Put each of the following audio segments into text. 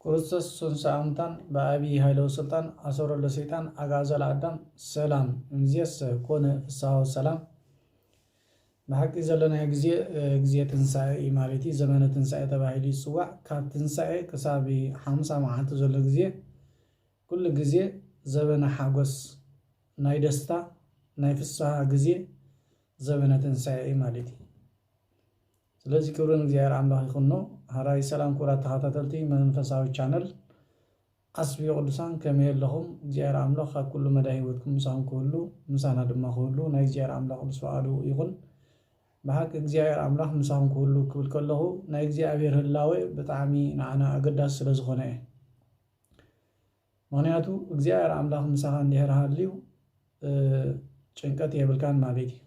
ክርስቶስ ሶንሳ ኣምታን ብኣብይ ሃይለዊ ስልጣን ኣሰሮ ለሰይጣን ኣግኣዞ ለኣዳም ሰላም እምዝየሰ ኮነ ፍስሃ ወሰላም። ብሓቂ ዘለናዮ ግዜ ግዜ ትንሳኤ እዩ ማለት እዩ። ዘመነ ትንሳኤ ተባሂሉ ይፅዋዕ። ካብ ትንሳኤ ክሳብ ሓምሳ መዓልቲ ዘሎ ግዜ ኩሉ ግዜ ዘበነ ሓጎስ፣ ናይ ደስታ፣ ናይ ፍስሃ ግዜ ዘበነ ትንሳኤ እዩ ማለት እዩ። ስለዚ ክብሪ ንእግዚኣብሔር ኣምላኽ ይኹኖ። ሃራይ ሰላም ክቡራት ተኸታተልቲ መንፈሳዊ ቻነል ዓስቢ ቅዱሳን ከመይ ኣለኹም? እግዚኣብሔር ኣምላኽ ኣብ ኩሉ መዳይ ህይወትኩም ምሳኹም ክህሉ ምሳና ድማ ክህሉ ናይ እግዚኣብሔር ኣምላኽ ቅዱስ ፍቓዱ ይኹን። ብሓቂ እግዚኣብሔር ኣምላኽ ምሳኹም ክህሉ ክብል ከለኹ ናይ እግዚኣብሔር ህላዌ ብጣዕሚ ንዓና ኣገዳሲ ስለ ዝኾነ እየ። ምኽንያቱ እግዚኣብሔር ኣምላኽ ምሳኻ እንድሕር ሃልዩ ጭንቀት የብልካን ማለት እዩ።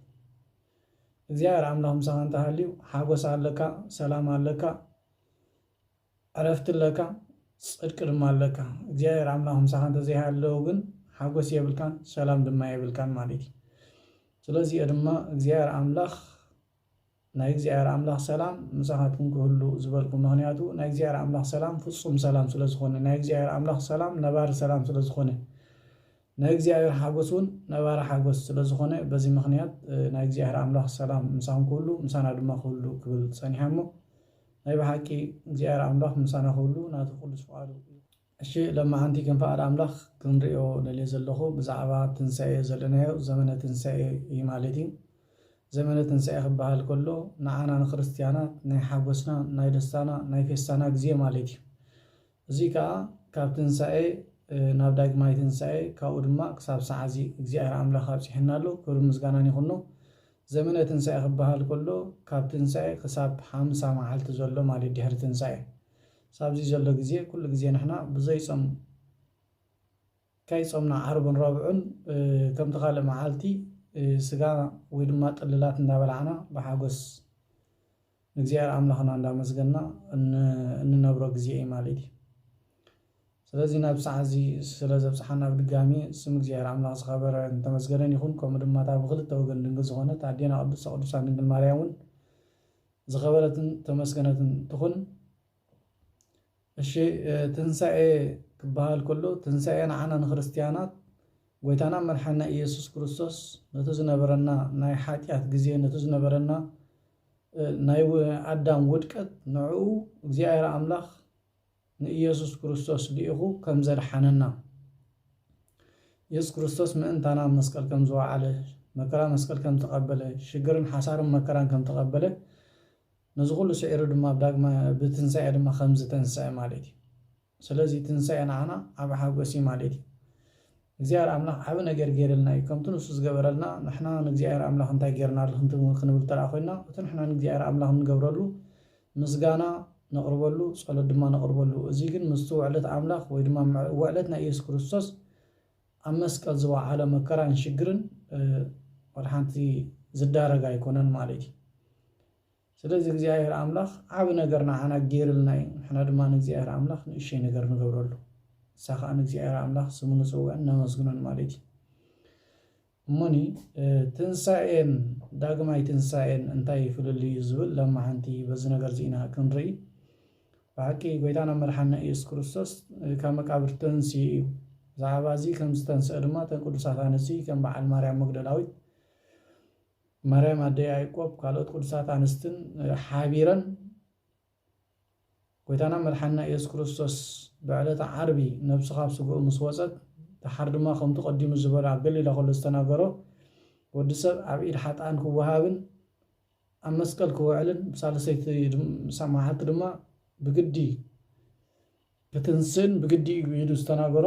እግዚኣብሔር ኣምላኽ ምሳኻ እንተሃልዩ ሓጎስ ኣለካ፣ ሰላም ኣለካ፣ ዕረፍቲ ኣለካ፣ ፅድቂ ድማ ኣለካ። እግዚኣብሔር ኣምላኽ ምሳኻ እንተዘይሃለዉ ግን ሓጎስ የብልካን፣ ሰላም ድማ የብልካን ማለት እዩ። ስለዚ ድማ እግዚኣብሔር ኣምላኽ ናይ እግዚኣብሔር ኣምላኽ ሰላም ምሳኻትኩም ክህሉ ዝበልኩ ምኽንያቱ ናይ እግዚኣብሔር ኣምላኽ ሰላም ፍፁም ሰላም ስለ ዝኾነ፣ ናይ እግዚኣብሔር ኣምላኽ ሰላም ነባሪ ሰላም ስለ ዝኾነ፣ ናይ እግዚኣብሔር ሓጎስ እውን ነባሪ ሓጎስ ስለ ዝኾነ በዚ ምኽንያት ናይ እግዚኣብሔር ኣምላኽ ሰላም ምሳኹም ክህሉ ምሳና ድማ ክህሉ ክብል ፀኒሓ እሞ ናይ ብሓቂ እግዚኣብሔር ኣምላኽ ምሳና ክህሉ ናቱ ቅዱስ ፍቓዱ እዩ። እሺ፣ ለማዓንቲ ከም ፍቓድ ኣምላኽ ክንሪኦ ደልየ ዘለኹ ብዛዕባ ትንሳኤ ዘለናዮ ዘመነ ትንሳኤ እዩ ማለት እዩ። ዘመነ ትንሳኤ ክበሃል ከሎ ንዓና ንክርስትያናት ናይ ሓጎስና፣ ናይ ደስታና፣ ናይ ፌስታና ግዜ ማለት እዩ። እዚ ከኣ ካብ ትንሳኤ ናብ ዳግማይ ትንሳኤ ካብኡ ድማ ክሳብ ሰዓዚ እግዚኣብሔር ኣምላኽ ኣብፂሕና ኣሎ። ክብሪ ምስጋናን ይኹኖ። ዘመነ ትንሳኤ ክበሃል ከሎ ካብ ትንሳኤ ክሳብ ሓምሳ መዓልቲ ዘሎ ማለት ድሕሪ ትንሳኤ ሳብዚ ዘሎ ግዜ ኩሉ ግዜ ንሕና ብዘይጾም ከይጾምና ዓርብን ረብዑን ከምቲ ካልእ መዓልቲ ስጋ ወይ ድማ ጥልላት እንዳበላዕና ብሓጎስ ንእግዚኣብሔር ኣምላኽና እንዳመስገና እንነብሮ ግዜ እዩ ማለት እዩ። ስለዚ ናብ ሰዓት እዚ ስለ ዘብፅሓና ብድጋሚ ስም እግዚኣብሔር ኣምላኽ ዝኸበረ እንተመስገነን ይኹን። ከምኡ ድማ እታ ብክልተ ወገን ድንግል ዝኾነት ኣዴና ቅድስተ ቅዱሳን ድንግል ማርያም እውን ዝኸበረትን ተመስገነትን ትኹን። እሺ፣ ትንሳኤ ክበሃል ከሎ ትንሳኤ ንዓና ንክርስትያናት ጎይታና መድሓና ኢየሱስ ክርስቶስ ነቲ ዝነበረና ናይ ሓጢኣት ግዜ ነቲ ዝነበረና ናይ ኣዳም ውድቀት ንዕኡ እግዚኣብሔር ኣምላኽ ንኢየሱስ ክርስቶስ ልኢኹ ከም ዘድሓነና፣ ኢየሱስ ክርስቶስ ምእንታና ኣብ መስቀል ከም ዝወዓለ፣ መከራ መስቀል ከም ተቐበለ፣ ሽግርን ሓሳርን መከራን ከም ተቐበለ፣ ነዚ ኩሉ ስዒሩ ድማ ብዳግማ ብትንሳኤ ድማ ከም ዝተንስአ ማለት እዩ። ስለዚ ትንሳኤ ንዓና ዓቢ ሓጎስ እዩ ማለት እዩ። እግዚኣብሔር ኣምላኽ ዓቢ ነገር ገይርልና እዩ። ከምቲ ንሱ ዝገበረልና ንሕና ንእግዚኣብሔር ኣምላኽ እንታይ ገይርናሉ ክንብል ተደኣ ኮይና፣ እቲ ንሕና ንእግዚኣብሔር ኣምላኽ ንገብረሉ ምስጋና ነቕርበሉ፣ ጸሎት ድማ ነቕርበሉ። እዚ ግን ምስቲ ውዕለት ኣምላኽ ወይ ድማ ውዕለት ናይ ኢየሱስ ክርስቶስ ኣብ መስቀል ዝወዓለ መከራን ሽግርን ወላ ሓንቲ ዝዳረግ ኣይኮነን ማለት እዩ። ስለዚ እግዚኣብሔር ኣምላኽ ዓቢ ነገር ንዓና ገይርልና እዩ። ንሕና ድማ ንእግዚኣብሔር ኣምላኽ ንእሽተይ ነገር ንገብረሉ። ንሳ ከኣ ንእግዚኣብሔር ኣምላኽ ስሙ ንጽውዕን ነመስግኖን ማለት እዩ። እሞኒ ትንሳኤን ዳግማይ ትንሳኤን እንታይ ፍልልዩ ዝብል ለማሓንቲ በዚ ነገር እዚ ኢና ክንርኢ። ብሓቂ ጎይታና መድሓና ኢየሱስ ክርስቶስ ካብ መቃብር ተንስኡ እዩ። ብዛዕባ እዚ ከም ዝተንስአ ድማ እተን ቅዱሳት ኣንስቲ ከም በዓል ማርያም መግደላዊት፣ ማርያም ኣደ ያዕቆብ፣ ካልኦት ቅዱሳት ኣንስትን ሓቢረን ጎይታና መድሓና ኢየሱስ ክርስቶስ ብዕለተ ዓርቢ ነብሱ ካብ ስግኡ ምስ ወፀት፣ ደሓር ድማ ከምቲ ቀዲሙ ዝበሎ ኣብ ገሊላ ከሎ ዝተናገሮ ወዲ ሰብ ኣብ ኢድ ሓጥኣን ክወሃብን ኣብ መስቀል ክውዕልን ብሳልሰይቲ መዓልቲ ድማ ብግዲ ክትንስእን ብግዲ እዩ ኢሉ ዝተናገሮ።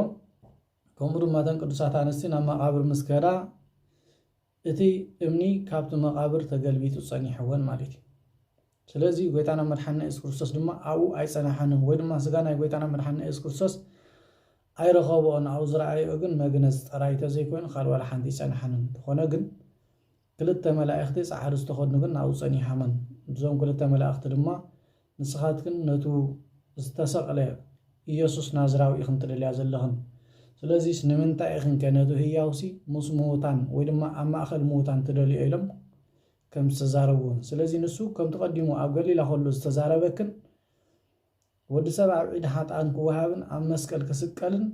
ከምኡ ድማ እተን ቅዱሳት ኣንስቲ ናብ መቃብር ምስ ከዳ እቲ እምኒ ካብቲ መቃብር ተገልቢጡ ጸኒሕወን ማለት እዩ። ስለዚ ጎይታና መድሓና የሱስ ክርስቶስ ድማ ኣብኡ ኣይጸናሓንን ወይ ድማ ስጋ ናይ ጎይታና መድሓና የሱስ ክርስቶስ ኣይረኸብኦን ኣብኡ ዝረኣየኦ ግን መግነዝ ጥራይ ተዘይኮይኑ ካልእ ዋላ ሓንቲ ኣይጸናሓንን። እንተኾነ ግን ክልተ መላእኽቲ ጻዕሪ ዝተኸድኑ ግን ኣብኡ ጸኒሖመን። እዞም ክልተ መላእኽቲ ድማ ንስኻትክን ነቱ ዝተሰቕለ ኢየሱስ ናዝራዊ ኢኽን ትደልያ ዘለኽን። ስለዚስ ንምንታይ ኢኽንከ ነቱ ህያውሲ ምስ ምዉታን ወይ ድማ ኣብ ማእኸል ምዉታን ትደልዮ ኢሎም ከም ዝተዛረብዎን። ስለዚ ንሱ ከምቲ ቀዲሙ ኣብ ገሊላ ከሎ ዝተዛረበክን ወዲ ሰብ ኣብ ዒድ ሓጣን ክወሃብን ኣብ መስቀል ክስቀልን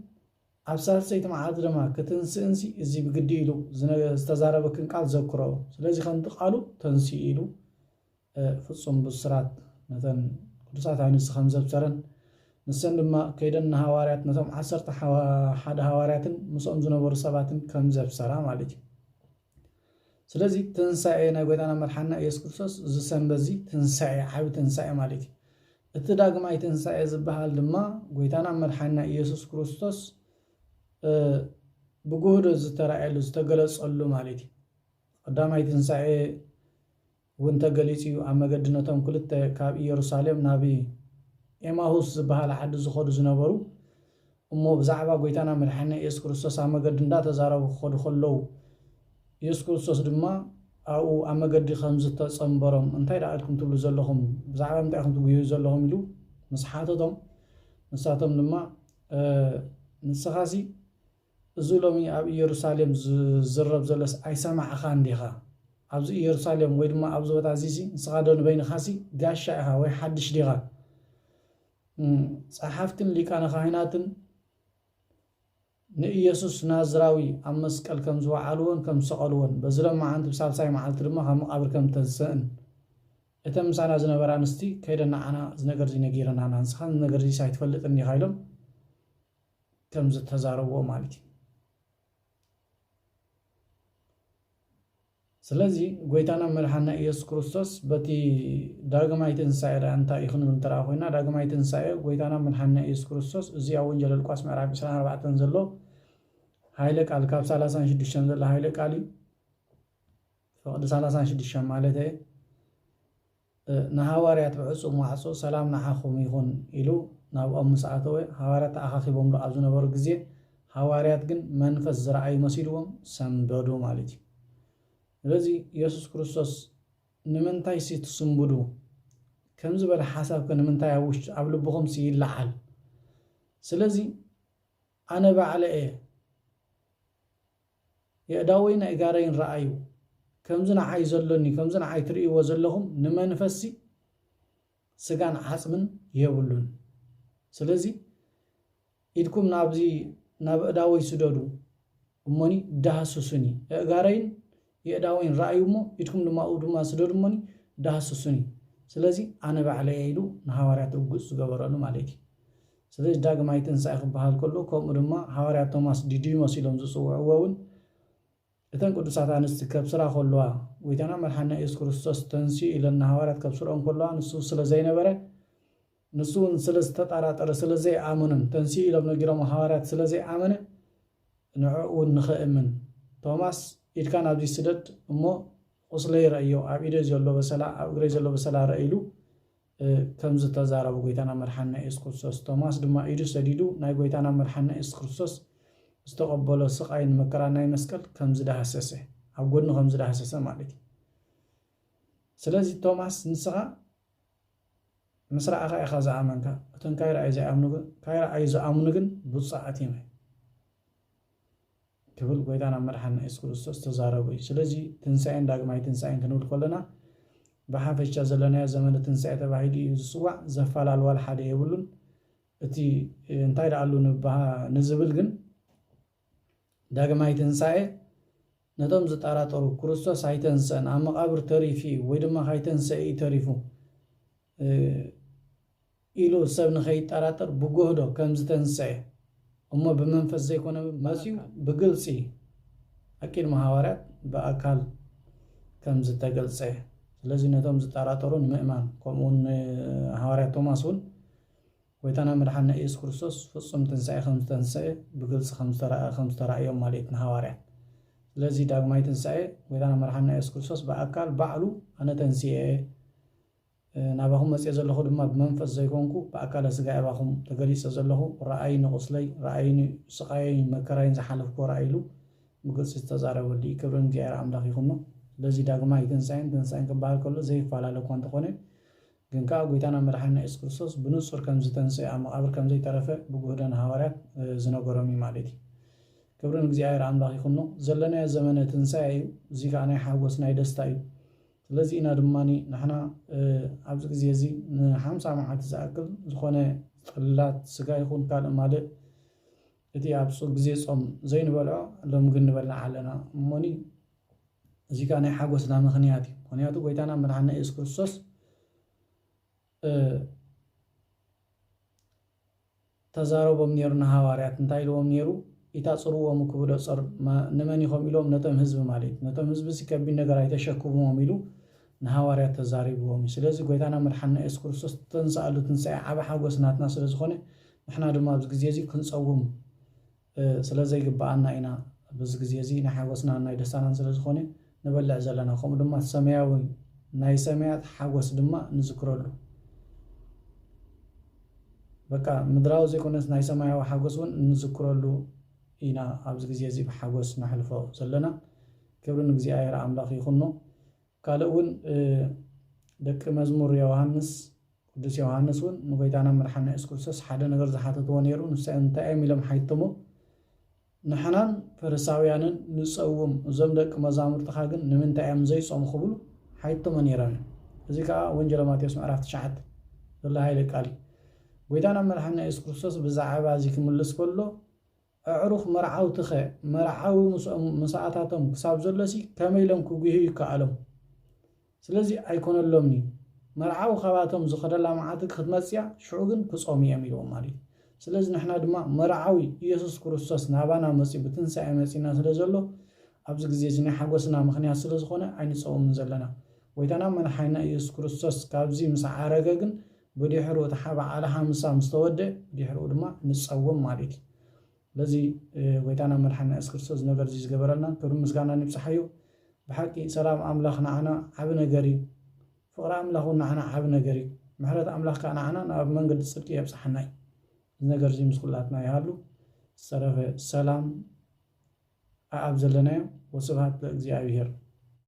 ኣብ ሳልሰይቲ መዓልቲ ድማ ክትንስእንሲ እዚ ብግዲ ኢሉ ዝተዛረበክን ቃል ዘክሮ። ስለዚ ከምቲ ቃሉ ተንስኡ ኢሉ ፍጹም ብስራት ነተን ቅዱሳት ኣንስቲ ከም ዘብሰረን ንሰን ድማ ከይደን ንሃዋርያት ነቶም ዓሰርተ ሓደ ሃዋርያትን ምስኦም ዝነበሩ ሰባትን ከም ዘብሰራ ማለት እዩ። ስለዚ ትንሳኤ ናይ ጎይታና መድሓና ኢየሱስ ክርስቶስ እዚ ሰንበት እዚ ትንሳኤ ዓቢ ትንሳኤ ማለት እዩ። እቲ ዳግማይ ትንሳኤ ዝበሃል ድማ ጎይታና መድሓና ኢየሱስ ክርስቶስ ብጉህዶ ዝተራእየሉ ዝተገለጸሉ ማለት እዩ። ቀዳማይ ትንሳኤ እውን ተገሊጹ እዩ። ኣብ መገዲ ነቶም ክልተ ካብ ኢየሩሳሌም ናብ ኤማሁስ ዝበሃል ዓዲ ዝኸዱ ዝነበሩ እሞ ብዛዕባ ጎይታና መድሓና ኢየሱስ ክርስቶስ ኣብ መገዲ እንዳተዛረቡ ክኸዱ ከለዉ ኢየሱስ ክርስቶስ ድማ ኣብኡ ኣብ መገዲ ከም ዝተጸንበሮም እንታይ ደኣ ኢልኩም ትብሉ ዘለኹም፣ ብዛዕባ እንታይ ኢኹም ትጉህዩ ዘለኹም ኢሉ ምስ ሓተቶም ንሳቶም ድማ ንስኻሲ እዚ ሎሚ ኣብ ኢየሩሳሌም ዝዝረብ ዘሎስ ኣይሰማዕኻን ዲኻ? ኣብዚ ኢየሩሳሌም ወይ ድማ ኣብዚ ቦታ እዚሲ ንስኻ ዶ ንበይንኻሲ ጋሻ ኢኻ ወይ ሓድሽ ዲኻ? ጸሓፍትን ሊቃነ ካህናትን ንኢየሱስ ናዝራዊ ኣብ መስቀል ከም ዝወዓልዎን ከም ዝሰቐልዎን በዚ ለማዓንቲ ብሳልሳይ መዓልቲ ድማ ካብ መቓብር ከም ተንስእን እተን ምሳና ዝነበራ ኣንስቲ ከይደን ንዓና እዚ ነገር እዚ ነጊረናና ንስኻ እዚ ነገር እዚ ኣይትፈልጥን ዲኻ ኢሎም ከም ዝተዛረብዎ ማለት እዩ። ስለዚ ጎይታና መድሓና ኢየሱስ ክርስቶስ በቲ ዳግማይ ትንሳኤ ደኣ እንታይ እዩ ክንብል እንተደኣ ኮይና ዳግማይ ትንሳኤ ጎይታና መድሓና ኢየሱስ ክርስቶስ እዚ ኣብ ወንጌል ሉቃስ ምዕራፍ ዕስራን ኣርባዕተን ዘሎ ሃይለ ቃል ካብ ሰላሳን ሽዱሽተን ዘሎ ሃይለ ቃል እዩ። ፍቕዲ ሰላሳን ሽዱሽተን ማለት እየ። ንሃዋርያት ብዕጹም ማዕጾ ሰላም ንዓኹም ይኹን ኢሉ ናብኦም ምስ ኣተወ ሃዋርያት ተኣኻኺቦምሉ ኣብ ዝነበሩ ግዜ ሃዋርያት ግን መንፈስ ዝረኣዩ መሲልዎም ሰንበዱ ማለት እዩ። ስለዚ ኢየሱስ ክርስቶስ ንምንታይ ሲ ትስንብዱ ከም ዝበለ ሓሳብ ከ ንምንታይ ኣብ ውሽጢ ኣብ ልብኹም ሲ ይለዓል? ስለዚ ኣነ ባዕለ እየ የእዳወይን ኣእጋረይን ረኣዩ፣ ከምዚ ንዓይ ዘሎኒ፣ ከምዚ ንዓይ ትርእይዎ ዘለኹም ንመንፈስሲ ስጋን ዓጽምን የብሉን። ስለዚ ኢድኩም ናብዚ ናብ ኣእዳወይ ስደዱ እሞኒ ዳህስሱኒ፣ ኣእጋረይን የእዳወይን ረኣዩ እሞ ኢድኩም ድማ ኣብኡ ድማ ስደዱ እሞኒ ዳህስሱኒ። ስለዚ ኣነ ባዕለይ ኢሉ ንሃዋርያት ርጉጽ ዝገበረሉ ማለት እዩ። ስለዚ ዳግማይ ትንሳኤ ክበሃል ከሎ ከምኡ ድማ ሃዋርያ ቶማስ ዲዲሞስ ኢሎም ዝጽውዕዎ እውን እተን ቅዱሳት ኣንስቲ ከብስራ ከለዋ ጎይታና መድሓና ኢየሱስ ክርስቶስ ተንስኡ ኢለን ንሃዋርያት ከብስርኦም ከለዋ ንሱ ስለ ዘይነበረ ንሱ እውን ስለ ዝተጠራጠረ ስለ ዘይኣመኑን ተንስኡ ኢሎም ነጊሮም ሃዋርያት ስለ ዘይኣመነ ንዕኡ እውን ንኸእምን ቶማስ ኢድካ ናብዚ ስደድ እሞ ቁስለይ ረእዮ ኣብ ኢደይ ዘሎ በሰላ ኣብ እግረይ ዘሎ በሰላ ረእይሉ ከም ዝተዛረቡ ጎይታና መድሓና ኢየሱስ ክርስቶስ ቶማስ ድማ ኢዱ ሰዲዱ ናይ ጎይታና መድሓና ኢየሱስ ክርስቶስ ዝተቐበሎ ስቓይ ንመከራ ናይ መስቀል ከም ዝዳህሰሰ ኣብ ጎድኑ ከም ዝዳህሰሰ ማለት እዩ። ስለዚ ቶማስ ንስኻ ምስ ረኣኻ ኢኻ ዝኣመንካ እቶም ካይረኣዩ ዘይኣምኑ ግን ካይረኣዩ ዝኣምኑ ግን ብፁዓት እዮም ክብል ጎይታና መድሓና ኢየሱስ ክርስቶስ ተዛረቡ እዩ። ስለዚ ትንሳኤን ዳግማይ ትንሳኤን ክንብል ከለና ብሓፈሻ ዘለናዮ ዘመነ ትንሳኤ ተባሂሉ እዩ ዝፅዋዕ። ዘፋላልዋል ሓደ የብሉን። እቲ እንታይ ደኣሉ ንዝብል ግን ዳግማይ ትንሳኤ ነቶም ዝጠራጠሩ ክርስቶስ ኣይተንሰእን ኣብ መቓብር ተሪፉ እዩ ወይ ድማ ካይተንሰአ እዩ ተሪፉ ኢሉ ሰብ ንኸይጠራጠር ብጎህዶ ከም ዝተንሰአ እሞ ብመንፈስ ዘይኮነ መፅዩ ብግልፂ ኣቂድሚ ሃዋርያት ብኣካል ከም ዝተገልፀ ስለዚ ነቶም ዝጠራጠሩ ንምእማን ከምኡውን ንሃዋርያ ቶማስ እውን ጎይታና መድሓና ኢየሱስ ክርስቶስ ፍጹም ትንሳኤ ከም ዝተንሰአ ብግልፂ ከም ዝተረኣ ከም ዝተራእዮም ማለት ንሃዋርያት ስለዚ ዳግማይ ትንሳኤ ጎይታና መድሓና ኢየሱስ ክርስቶስ ብኣካል ባዕሉ ኣነ ተንስኤ ናባኹም መፅኤ ዘለኹ ድማ ብመንፈስ ዘይኮንኩ ብኣካለ ስጋ ኣባኹም ተገሊፀ ዘለኹ ረኣይኒ ቁስለይ ረኣይኒ ስቃየይ መከራይን ዝሓለፍኩ ረኣይሉ ብግልፂ ዝተዛረበሉ እዩ ክብርን እግዚኣብሔር ኣምላኽ ይኹኖ ስለዚ ዳግማይ ትንሳኤን ትንሳኤን ክበሃል ከሎ ዘይፈላለ እኳ እንተኾነ ግን ከዓ ጎይታና መድሓና የሱስ ክርስቶስ ብንፁር ከም ዝተንስአ ኣብ መቃብር ከም ዘይተረፈ ብጉህዶ ንሃዋርያት ዝነገሮም እዩ ማለት እዩ። ክብሪ ንእግዚኣብሔር ኣምላኽ ይኹኖ። ዘለናዮ ዘመነ ትንሳኤ እዩ። እዚ ከዓ ናይ ሓጎስ ናይ ደስታ እዩ። ስለዚ ኢና ድማ ንሕና ኣብዚ ግዜ እዚ ንሓምሳ መዓልቲ ዝኣክል ዝኾነ ጽላት ስጋ ይኹን ካልእ ማልእ እቲ ኣብ ግዜ ጾም ዘይንበልዖ ሎም ግን ንበልዕ ኣለና። እሞኒ እዚ ከኣ ናይ ሓጎስና ምኽንያት እዩ። ምኽንያቱ ጎይታና መድሓና የሱስ ክርስቶስ ተዛረቦም ነይሩ ንሃዋርያት። እንታይ ኢልዎም ነይሩ? ኢታጽርዎም ክብሎ ጸር ንመን ኢኹም ኢሎም ነቶም ህዝቢ ማለት እዩ። ነቶም ህዝቢ ሲ ከቢድ ነገር ኣይተሸክምዎም ኢሉ ንሃዋርያት ተዛሪብዎም እዩ። ስለዚ ጎይታና መድሓና የሱስ ክርስቶስ ተንስኣሉ ትንሳኤ ዓቢ ሓጎስ ናትና ስለ ዝኾነ ንሕና ድማ ኣብዚ ግዜ እዚ ክንጸውም ስለ ዘይግብኣና ኢና። በዚ ግዜ እዚ ናይ ሓጎስናን ናይ ደስታናን ስለ ዝኾነ ንበልዕ ዘለና። ከምኡ ድማ ሰማያዊ ናይ ሰማያት ሓጎስ ድማ ንዝክረሉ። በቃ ምድራዊ ዘይኮነስ ናይ ሰማያዊ ሓጎስ እውን እንዝክረሉ ኢና ኣብዚ ግዜ እዚ ብሓጎስ ነሕልፎ ዘለና። ክብሪ ንእግዚኣብሔር ኣምላኽ ይኹኖ። ካልእ እውን ደቂ መዝሙር ዮሃንስ ቅዱስ ዮሃንስ እውን ንጎይታና መድሓና የሱስ ክርስቶስ ሓደ ነገር ዝሓተትዎ ነይሩ። ንሳ እንታይ እዮም ኢሎም ሓይቶሞ? ንሕናን ፈሪሳውያንን ንጸውም፣ እዞም ደቂ መዛሙርትኻ ግን ንምንታይ እዮም ዘይጾሙ ክብሉ ሓይቶሞ ነይሮም እዮም። እዚ ከኣ ወንጌለ ማቴዎስ ምዕራፍ ትሽዓተ ዘሎ ሃይለ ቃል እዩ። ጎይታና መድሓና የሱስ ክርስቶስ ብዛዕባ እዚ ክምልስ ከሎ ኣዕሩኽ መርዓውትኸ መርዓዊ ምስኦም ምሳኣታቶም ክሳብ ዘሎሲ ከመይ ኢሎም ክጉህዩ ይከኣሎም? ስለዚ ኣይኮነሎምን እዩ። መርዓዊ ካባቶም ዝኸደላ መዓልቲ ክትመጽእ እያ፣ ሽዑ ግን ክጾሙ እዮም ኢልዎም ማለት እዩ። ስለዚ ንሕና ድማ መርዓዊ ኢየሱስ ክርስቶስ ናባና መጺኡ ብትንሳኤ መጺእና ስለ ዘሎ ኣብዚ ግዜ እዚ ናይ ሓጎስና ምኽንያት ስለ ዝኾነ ኣይንጸውምን ዘለና። ጎይታና መድሓኒና ኢየሱስ ክርስቶስ ካብዚ ምስ ዓረገ ግን ብድሕሩ እቲ በዓለ ሓምሳ ምስ ተወድአ ብድሕሩ ድማ ንጸውም ማለት እዩ። ስለዚ ጎይታና መድሓኒና የሱስ ክርስቶስ እዚ ነገር እዚ ዝገበረልና ክብሪ ምስጋና ንብጽሓዮ። ብሓቂ ሰላም ኣምላኽ ንዓና ዓቢ ነገር እዩ። ፍቕሪ ኣምላኽ እውን ንዓና ዓቢ ነገር እዩ። ምሕረት ኣምላኽ ከኣ ንዓና ናብ መንገዲ ጽድቂ የብጽሓና እዩ። እዚ ነገር እዚ ምስ ኩላትና ይሃሉ። ዝተረፈ ሰላም ኣኣብ ዘለናዮ። ወስብሃት ለእግዚኣብሔር።